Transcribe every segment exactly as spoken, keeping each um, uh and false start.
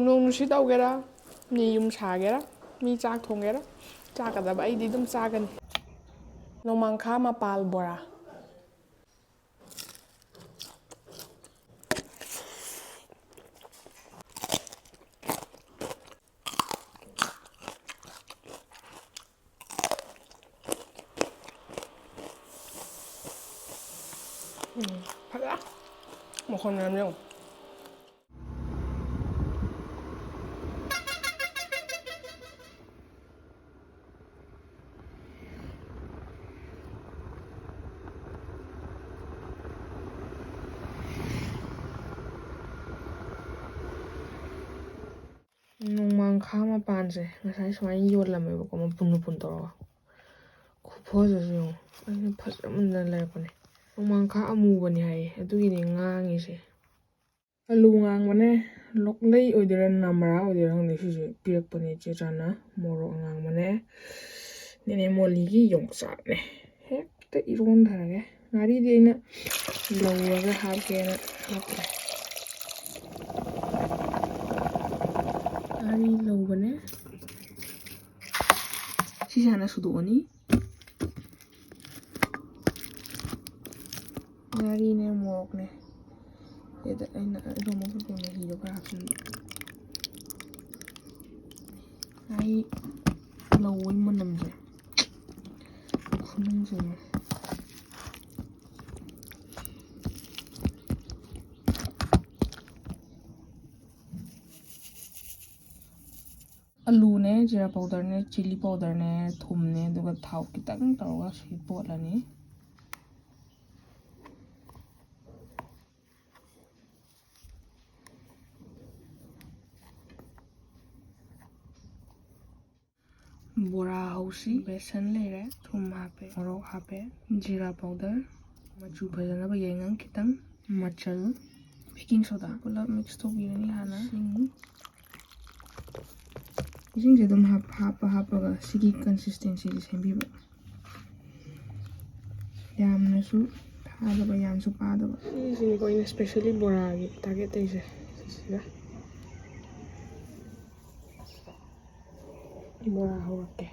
ꯅꯣꯡ ꯅꯨꯡꯁꯤꯠ ꯇꯧꯒꯦꯔꯥ, ꯃꯤ ꯌꯨꯝ ꯁꯥꯒꯦꯔꯥ, ꯃꯤ ꯆꯥꯛ ꯊꯣꯡꯒꯦꯔꯥ, ꯆꯥꯒꯗꯕ ꯑꯩꯗꯤ ꯑꯗꯨꯝ ꯆꯥꯒꯅꯤ꯫ ꯅꯣꯡꯃꯥꯡꯈꯥ ꯃꯄꯥꯜ ꯕꯣꯔꯥ꯫ ꯎꯝ, ꯐꯖ꯫ ꯃꯈꯣꯟ ꯃꯌꯥꯝ ꯌꯦꯡꯉꯨ꯫ ꯅꯣꯡꯃꯥꯡꯈꯥ ꯃꯄꯥꯟꯁꯦ ꯉꯁꯥꯏ ꯁꯨꯃꯥꯏꯅ ꯌꯣꯜꯂꯝꯃꯦꯕꯀꯣ, ꯃꯄꯨꯟ ꯃꯄꯨꯟ ꯇꯧꯔꯒ꯫ ꯈꯨꯐꯖꯁꯨ ꯌꯦꯡꯉꯣ꯫ ꯑꯩꯅ ꯐꯖꯃꯟꯗꯅ ꯂꯩꯔꯛꯄꯅꯦ꯫ ꯅꯣꯡꯃꯥꯡꯈꯥ ꯑꯃꯨꯕꯅꯦ ꯍꯥꯏꯌꯦ, ꯑꯗꯨꯒꯤꯅꯦ ꯉꯥꯡꯉꯤꯁꯦ꯫ ꯑꯂꯨ ꯉꯥꯡꯕꯅꯦ, ꯂꯣꯛꯂꯩ ꯑꯣꯏꯗꯣꯏꯔꯥ ꯅꯝꯔꯥ ꯑꯣꯏꯗꯣꯏꯔꯥ ꯈꯪꯗꯦ, ꯁꯤꯁꯦ ꯄꯤꯔꯛꯄꯅꯦ ꯏꯆꯦ ꯆꯥꯅ꯫ ꯃꯣꯔꯣꯛ ꯑꯉꯥꯡꯕꯅꯦ, ꯅꯦꯅꯦ ꯃꯣꯂꯤꯒꯤ ꯌꯣꯡꯆꯥꯛꯅꯦ꯫ ꯍꯦꯛꯇ ꯏꯔꯣꯟꯊꯔꯒꯦ꯫ ꯉꯥꯔꯤꯗꯤ ꯑꯩꯅ ꯂꯧꯔꯒ ꯍꯥꯞꯀꯦꯅ ꯍꯥꯞꯇ꯭ꯔꯦ꯫ ꯉꯥꯔꯤ ꯂꯧꯕꯅꯦ꯫ ꯁꯤꯁꯦ ꯍꯥꯟꯅ ꯁꯨꯗꯣꯛꯑꯅꯤ꯫ ꯉꯥꯔꯤꯅꯦ, ꯃꯣꯔꯣꯛꯅꯦ꯫ ꯁꯤꯗ ꯑꯩꯅ ꯏꯔꯣꯟꯕ ꯃꯄꯨꯟ ꯃꯍꯤꯗꯣ ꯈꯔ ꯍꯥꯞꯆꯤꯟꯕ꯫ ꯉꯥꯔꯤ ꯂꯧꯕꯒꯤ ꯃꯅꯝꯁꯦ ꯈꯨꯅꯨꯡꯁꯦ꯫ ꯑꯂꯨꯅꯦ, ꯖꯤꯔꯥ powderꯅꯦ, chilli powderꯅꯦ, ꯊꯨꯝꯅꯦ, ꯑꯗꯨꯒ ꯊꯥꯎ ꯈꯤꯇꯪ ꯇꯧꯔꯒ ꯁꯤ ꯇꯣꯠꯂꯅꯤ꯫ ꯕꯣꯔꯥ ꯍꯧꯁꯤ꯫ ꯕꯦꯁꯟ ꯂꯩꯔꯦ, ꯊꯨꯝ ꯍꯥꯞꯄꯦ, ꯃꯣꯔꯣꯛ ꯍꯥꯞꯄꯦ, ꯖꯤꯔꯥ powder, ꯃꯆꯨ ꯐꯖꯅꯕ ꯌꯥꯏꯉꯪ ꯈꯤꯇꯪ, ꯃꯆꯜ, baking soda ꯄꯨꯂꯞ mix ꯇꯧꯕꯤꯔꯅꯤ ꯍꯥꯟꯅ꯫ ꯏꯁꯤꯡ, ꯏꯁꯤꯡꯁꯦ ꯑꯗꯨꯝ ꯍꯥꯞ-, ꯍꯥꯞꯄ ꯍꯥꯞꯄꯒ ꯁꯤꯒꯤ consistencyꯁꯦ ꯁꯦꯝꯕꯤꯕ꯫ ꯌꯥꯝꯅꯁꯨ ꯊꯥꯗꯕ, ꯌꯥꯝꯁꯨ ꯄꯥꯗꯕ꯫ ꯁꯤꯁꯤꯅꯤꯀꯣ ꯑꯩꯅ specially ꯕꯣꯔꯥꯒꯤ target ꯇꯧꯔꯤꯁꯦ꯫ ꯁꯤꯁꯤꯒ ꯕꯣꯔꯥ ꯍꯧꯔꯛꯀꯦ꯫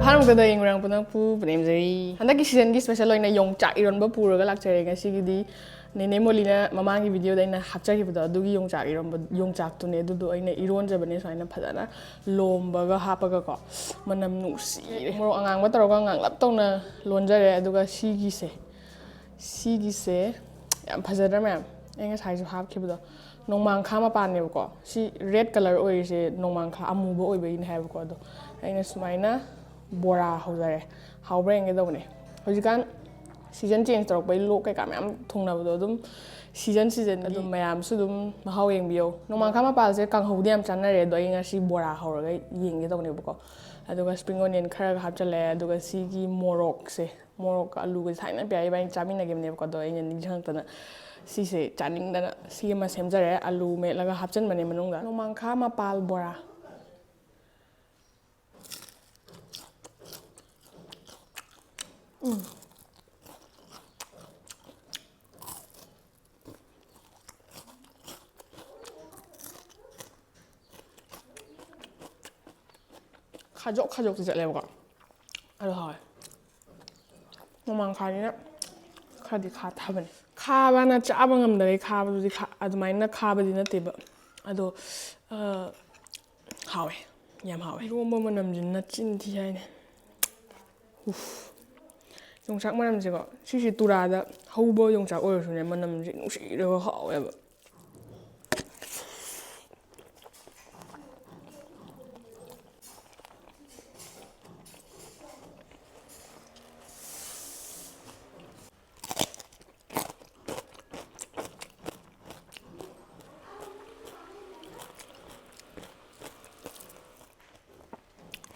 ꯑꯍꯥꯟꯕꯗ ꯌꯦꯡꯕꯤꯔꯛꯄ ꯅꯪꯕꯨ ꯄꯨꯅꯦꯝꯖꯔꯤ꯫ ꯍꯟꯗꯛꯀꯤ ꯁꯤꯖꯟꯒꯤ ꯁ꯭ꯄꯦꯁꯦꯜ ꯑꯣꯏꯅ ꯌꯣꯡꯆꯥꯛ ꯏꯔꯣꯟꯕ ꯄꯨꯔꯒ ꯂꯥꯛꯆꯔꯦ ꯉꯁꯤꯒꯤꯗꯤ꯫ ꯅꯦꯅꯦ ꯃꯣꯂꯤꯅ ꯃꯃꯥꯡꯒꯤ ꯚꯤꯗꯤꯑꯣꯗ ꯑꯩꯅ ꯍꯥꯞꯆꯈꯤꯕꯗꯣ ꯑꯗꯨꯒꯤ ꯌꯣꯡꯆꯥꯛ ꯏꯔꯣꯟꯕ, ꯌꯣꯡꯆꯥꯛꯇꯨꯅꯦ꯫ ꯑꯗꯨꯗꯣ ꯑꯩꯅ ꯏꯔꯣꯟꯖꯕꯅꯦ ꯁꯨꯃꯥꯏꯅ ꯐꯖꯅ ꯂꯣꯝꯕꯒ ꯍꯥꯞꯄꯒꯀꯣ꯫ ꯃꯅꯝ ꯅꯨꯡꯁꯤꯔꯦ꯫ ꯃꯣꯔꯣꯛ ꯑꯉꯥꯡꯕ ꯇꯧꯔꯒ ꯉꯥꯡꯂꯞ ꯇꯧꯅ ꯂꯣꯟꯖꯔꯦ꯫ ꯑꯗꯨꯒ ꯁꯤꯒꯤꯁꯦ, ꯁꯤꯒꯤꯁꯦ ꯌꯥꯝ ꯐꯖꯗ꯭ꯔꯥ ꯃꯌꯥꯝ? ꯑꯩ ꯉꯁꯥꯏꯁꯨ ꯍꯥꯞꯈꯤꯕꯗꯣ ꯅꯣꯡꯃꯥꯡꯈꯥ ꯃꯄꯥꯟꯅꯦꯕꯀꯣ꯫ ꯁꯤ ꯔꯦꯗ ꯀꯂꯔ ꯑꯣꯏꯔꯤꯁꯦ ꯅꯣꯡꯃꯥꯡꯈꯥ ꯑꯃꯨꯕ ꯑꯣꯏꯕꯒꯤꯅꯦ ꯍꯥꯏꯕꯀꯣ꯫ ꯑꯗꯣ ꯑꯩꯅ ꯁꯨꯃꯥꯏꯅ ꯕꯣꯔꯥ ꯍꯧꯖꯔꯦ꯫ ꯍꯥꯎꯕ꯭ꯔꯥ ꯌꯦꯡꯒꯦ ꯇꯧꯕꯅꯦ꯫ ꯍꯧꯖꯤꯛꯀꯥꯟ ꯁꯤꯖꯟ ꯆꯦꯟꯖ ꯇꯧꯔꯛꯄꯒꯤ ꯂꯣꯛ ꯀꯩꯀꯥ ꯃꯌꯥꯝ ꯊꯨꯡꯅꯕꯗꯣ ꯑꯗꯨꯝ ꯁꯤꯖꯟ ꯁꯤꯖꯟꯒꯤ ꯑꯗꯨꯝ ꯃꯌꯥꯝꯁꯨ ꯑꯗꯨꯝ ꯃꯍꯥꯎ ꯌꯦꯡꯕꯤꯌꯣ꯫ ꯅꯣꯡꯃꯥꯡꯈꯥ ꯃꯄꯥꯜꯁꯦ ꯀꯥꯡꯍꯧꯗꯤ ꯌꯥꯝ ꯆꯥꯅꯔꯦ, ꯑꯗꯣ ꯑꯩ ꯉꯁꯤ ꯕꯣꯔꯥ ꯍꯧꯔꯒ ꯌꯦꯡꯒꯦ ꯇꯧꯕꯅꯦꯕꯀꯣ꯫ ꯑꯗꯨꯒ ꯁ꯭ꯄ꯭ꯔꯤꯡ ꯑꯣꯅꯤꯌꯟ ꯈꯔꯒ ꯍꯥꯞꯆꯜꯂꯦ꯫ ꯑꯗꯨꯒ ꯁꯤꯒꯤ ꯃꯣꯔꯣꯛꯁꯦ, ꯃꯣꯔꯣꯛꯀ ꯑꯂꯨꯒꯁꯦ ꯊꯥꯏꯅ ꯄꯤꯌꯥ ꯏꯕꯥꯅꯤ ꯆꯥꯃꯤꯟꯅꯈꯤꯕꯅꯦꯕꯀꯣ꯫ ꯑꯗꯣ ꯑꯩꯅ ꯅꯤꯡꯁꯤꯡꯉꯛꯇꯅ ꯁꯤꯁꯦ ꯆꯥꯅꯤꯡꯗꯅ ꯁꯤ ꯑꯃ ꯁꯦꯝꯖꯔꯦ꯫ ꯑꯂꯨ ꯃꯦꯠꯂꯒ ꯍꯥꯞꯆꯟꯕꯅꯦ ꯃꯅꯨꯡꯗ꯫ ꯅꯣꯡꯃꯥꯡꯈꯥ ꯃꯄꯥꯜ ꯕꯣꯔꯥ꯫ ꯎꯝ꯫ ꯈꯥꯖꯣꯛ ꯈꯥꯖꯣꯛꯇꯤ ꯆꯠꯂꯦꯕꯀꯣ꯫ ꯑꯗꯣ ꯍꯥꯎꯋꯦ꯫ ꯅꯣꯡꯃꯥꯡꯈꯥꯅꯤꯅ ꯈꯔꯗꯤ ꯈꯥꯊꯕꯅꯦ꯫ ꯈꯥꯕꯅ ꯆꯥꯕ ꯉꯝꯗꯕꯩ ꯈꯥꯕꯗꯨꯗꯤ ꯈꯥ-, ꯑꯗꯨꯃꯥꯏꯅ ꯈꯥꯕꯗꯤ ꯅꯠꯇꯦꯕ꯫ ꯑꯗꯣ, ꯑ, ꯍꯥꯎꯋꯦ꯫ ꯌꯥꯝ ꯍꯥꯎꯋꯦ꯫ ꯏꯔꯣꯝꯕ ꯃꯅꯝꯁꯤꯅ ꯆꯤꯟ ꯊꯤ ꯍꯥꯏꯅꯦ꯫ ꯎꯐ꯫ ꯌꯣꯡꯆꯥꯛ ꯃꯅꯝꯁꯦꯀꯣ, ꯁꯤꯁꯦ ꯇꯨꯔꯥꯗ ꯍꯧꯕ ꯌꯣꯡꯆꯥꯛ ꯑꯣꯏꯔꯁꯨꯅꯦ, ꯃꯅꯝꯁꯦ ꯅꯨꯡꯁꯤꯔꯒ ꯍꯥꯎꯋꯦꯕ꯫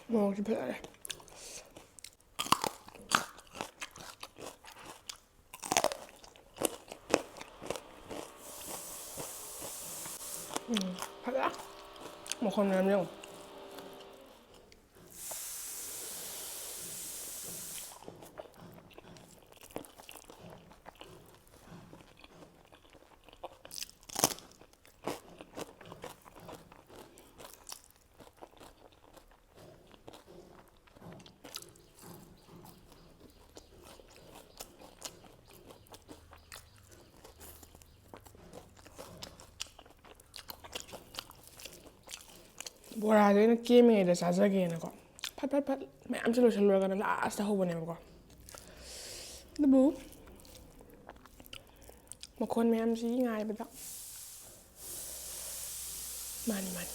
ꯃꯣꯔꯣꯛꯁꯦ ꯐꯖꯔꯦ꯫ ꯎꯝ, ꯐꯖ꯫ ꯃꯈꯣꯟ ꯃꯌꯥꯝ ꯌꯦꯡꯉꯨ꯫ ꯕꯣꯔꯥꯁꯦ ꯑꯩꯅ ꯀꯦꯝꯃꯤꯉꯩꯗ ꯆꯥꯖꯒꯦꯅꯀꯣ, ꯐꯠ ꯐꯠ ꯐꯠ ꯃꯌꯥꯝꯁꯦ ꯂꯣꯏꯁꯤꯜꯂꯨꯔꯒꯅ ꯂꯥꯁꯇ ꯍꯧꯕꯅꯦꯕꯀꯣ꯫ ꯑꯗꯨꯕꯨ ꯃꯈꯣꯟ ꯃꯌꯥꯝꯁꯤ ꯉꯥꯏꯕꯗ꯫ ꯃꯥꯅꯤ, ꯃꯥꯅꯤ꯫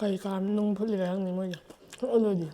ꯀꯩ ꯀꯥꯝ ꯅꯨꯡ ꯐꯨꯠꯂꯤꯔ ꯈꯪꯗꯦ ꯃꯣꯏꯗꯤ꯫ ꯐꯨꯠꯂꯣꯏꯗꯤ꯫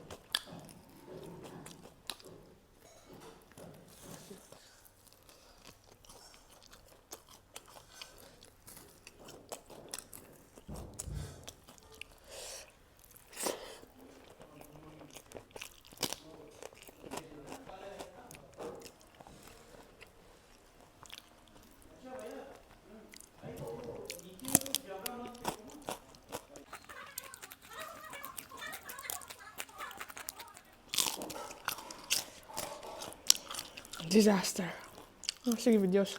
Disaster. ꯉꯁꯤꯒꯤ videoꯁꯦ꯫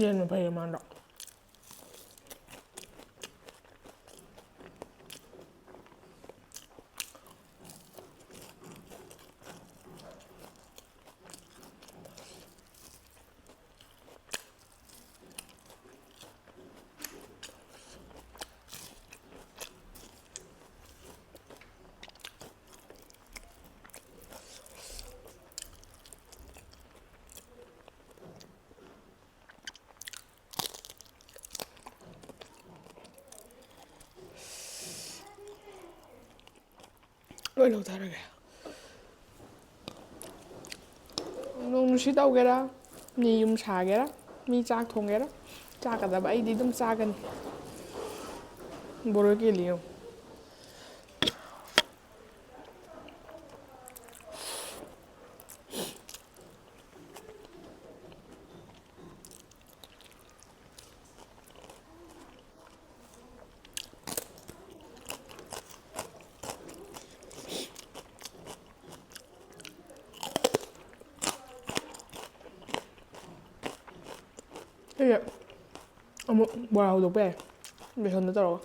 ꯌꯦꯟꯅ ꯐꯩꯌꯦ ꯃꯥꯗꯣ꯫ ꯂꯣꯏ ꯂꯧꯊꯔꯒꯦ꯫ ꯅꯣꯡ ꯅꯨꯡꯁꯤꯠ ꯇꯧꯒꯦꯔꯥ, ꯃꯤ ꯌꯨꯝ ꯁꯥꯒꯦꯔꯥ, ꯃꯤ ꯆꯥꯛ ꯊꯣꯡꯒꯦꯔꯥ, ꯆꯥꯒꯗꯕ ꯑꯩꯗꯤ ꯑꯗꯨꯝ ꯆꯥꯒꯅꯤ꯫ ꯕꯣꯔꯣꯏ ꯀꯦꯜꯂꯤ ꯌꯦꯡꯉꯨ꯫ ꯁꯤꯁꯦ ꯑꯃꯨꯛ ꯕꯣꯔꯥ ꯍꯧꯗꯣꯛꯄ ꯌꯥꯏ, ꯕꯦꯁꯣꯟꯗ ꯇꯧꯔꯒ꯫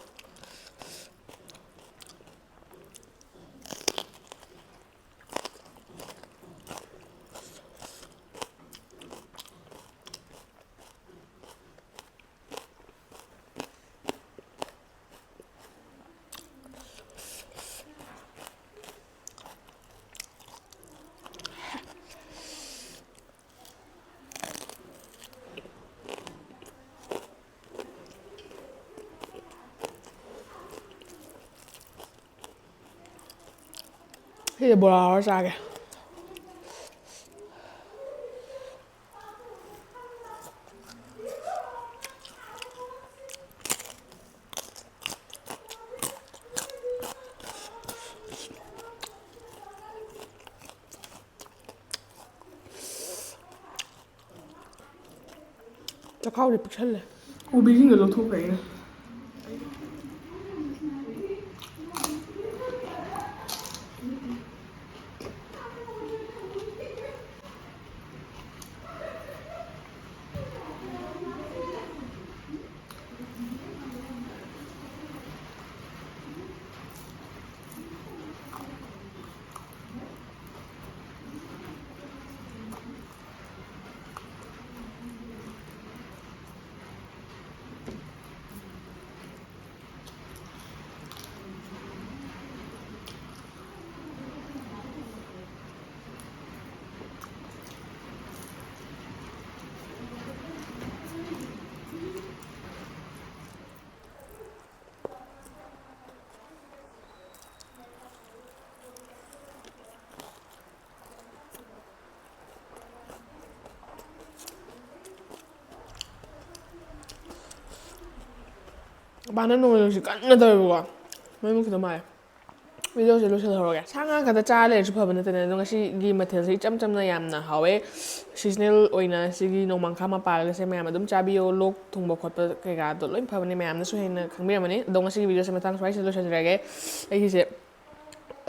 ꯁꯤꯁꯦ ꯕꯣꯔꯥ ꯍꯧꯔ ꯆꯥꯒꯦ꯫ ꯆꯈꯥꯎꯗꯤ ꯄꯤꯛꯁꯜꯂꯦ꯫ ꯀꯣꯕꯤꯁꯤꯡꯗꯣ ꯂꯧꯊꯣꯛꯈ꯭ꯔꯦ ꯑꯩꯅ꯫ ꯃꯄꯥꯟꯗ ꯅꯣꯡꯂꯩ ꯅꯨꯡꯁꯤꯠ ꯀꯟꯅ ꯇꯧꯋꯦꯕꯀꯣ꯫ ꯃꯩ ꯃꯨꯠꯈꯤꯗꯧ ꯃꯥꯜꯂꯦ꯫ ꯚꯤꯗꯤꯑꯣꯁꯦ ꯂꯣꯏꯁꯤꯜꯍꯧꯔꯒꯦ꯫ ꯁꯥ ꯉꯥ ꯈꯛꯇ ꯆꯥꯔ ꯂꯩꯔꯁꯨ ꯐꯕ ꯅꯠꯇꯦꯅꯦ꯫ ꯑꯗꯣ ꯉꯁꯤꯒꯤ ꯃꯊꯦꯜꯁꯦ ꯏꯆꯝ ꯆꯝꯅ ꯌꯥꯝꯅ ꯍꯥꯎꯋꯦ꯫ ꯁꯤꯖꯅꯦꯜ ꯑꯣꯏꯅ ꯁꯤꯒꯤ ꯅꯣꯡꯃꯥꯡꯈꯥ ꯃꯄꯥꯜꯒꯁꯦ ꯃꯌꯥꯝ ꯑꯗꯨꯝ ꯆꯥꯕꯤꯌꯣ꯫ ꯂꯣꯛ ꯊꯨꯡꯕ ꯈꯣꯠꯄ ꯀꯩꯀꯥꯗꯣ ꯂꯣꯏ ꯐꯕꯅꯦ꯫ ꯃꯌꯥꯝꯅꯁꯨ ꯍꯦꯟꯅ ꯈꯪꯕꯤꯔꯝꯃꯅꯤ꯫ ꯑꯗꯣ ꯉꯁꯤꯒꯤ ꯚꯤꯗꯤꯑꯣꯁꯦ ꯃꯇꯥꯡ ꯁ꯭ꯋꯥꯏꯁꯤꯗ ꯂꯣꯏꯁꯤꯟꯖꯔꯒꯦ꯫ ꯑꯩꯒꯤꯁꯦ,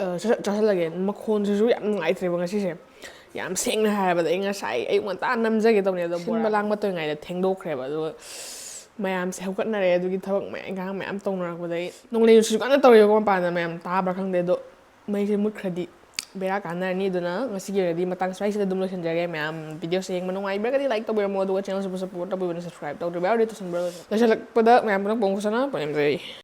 ꯑ, ꯁꯠ ꯁꯠ ꯆꯥꯁꯤꯜꯂꯒꯦ꯫ ꯃꯈꯣꯟꯁꯤꯁꯨ ꯌꯥꯝ ꯅꯨꯡꯉꯥꯏꯇ꯭ꯔꯦꯕ ꯉꯁꯤꯁꯦ꯫ ꯌꯥꯝ ꯁꯦꯡꯅ ꯍꯥꯏꯔꯕꯗ ꯑꯩ ꯉꯁꯥꯏ ꯑꯌꯨꯛ ꯉꯟꯇꯥ ꯅꯝꯖꯒꯦ ꯇꯧꯅꯦ, ꯑꯗꯣ ꯁꯤꯟꯕ ꯂꯥꯡꯕ ꯇꯧꯔꯤꯉꯩꯗ ꯊꯦꯡꯗꯣꯛꯈ꯭ꯔꯦꯕ꯫ ꯑꯗꯨꯒ ꯃꯌꯥꯝꯁꯦ ꯍꯧꯒꯠꯅꯔꯦ꯫ ꯑꯗꯨꯒꯤ ꯊꯕꯛ ꯃꯌꯥꯝ, ꯏꯟꯈꯥꯡ ꯃꯌꯥꯝ ꯇꯧꯅꯔꯛꯄꯗꯒꯤ ꯅꯣꯡꯂꯩ ꯅꯨꯡꯁꯤꯠꯁꯨ ꯀꯟꯅ ꯇꯧꯔꯤꯕꯀꯣ ꯃꯄꯥꯟꯗ꯫ ꯃꯌꯥꯝ ꯇꯥꯕ꯭ꯔꯥ ꯈꯪꯗꯦ꯫ ꯑꯗꯣ ꯃꯩꯁꯦ ꯃꯨꯠꯈ꯭ꯔꯗꯤ ꯕꯦꯔꯥ ꯀꯥꯟꯅꯔꯅꯤ꯫ ꯑꯗꯨꯅ ꯉꯁꯤꯒꯤ ꯑꯣꯏꯅꯗꯤ ꯃꯇꯥꯡ ꯁ꯭ꯋꯥꯏꯁꯤꯗ ꯑꯗꯨꯝ ꯂꯣꯏꯁꯤꯟꯖꯔꯒꯦ꯫ ꯃꯌꯥꯝ ꯚꯤꯗꯤꯑꯣꯁꯦ ꯌꯦꯡꯕ ꯅꯨꯡꯉꯥꯏꯕꯤꯔꯒꯗꯤ ꯂꯥꯏꯛ ꯇꯧꯕꯤꯔꯝꯃꯣ, ꯑꯗꯨꯒ ꯆꯦꯅꯦꯜꯁꯤꯕꯨ ꯁꯞꯄꯣꯔꯠ ꯇꯧꯕꯤꯕꯅ ꯁꯕꯁꯀ꯭ꯔꯥꯏꯕ ꯇꯧꯗ꯭ꯔꯤꯕ ꯌꯥꯎꯔꯗꯤ ꯇꯧꯁꯟꯕꯤꯔꯣ꯫ ꯂꯣꯏꯁꯤꯜꯂꯛꯄꯗ ꯃꯌꯥꯝ ꯄꯨꯝꯅꯃꯛꯄꯨ ꯁꯥꯟꯅ ꯄꯥꯝꯖꯩ꯫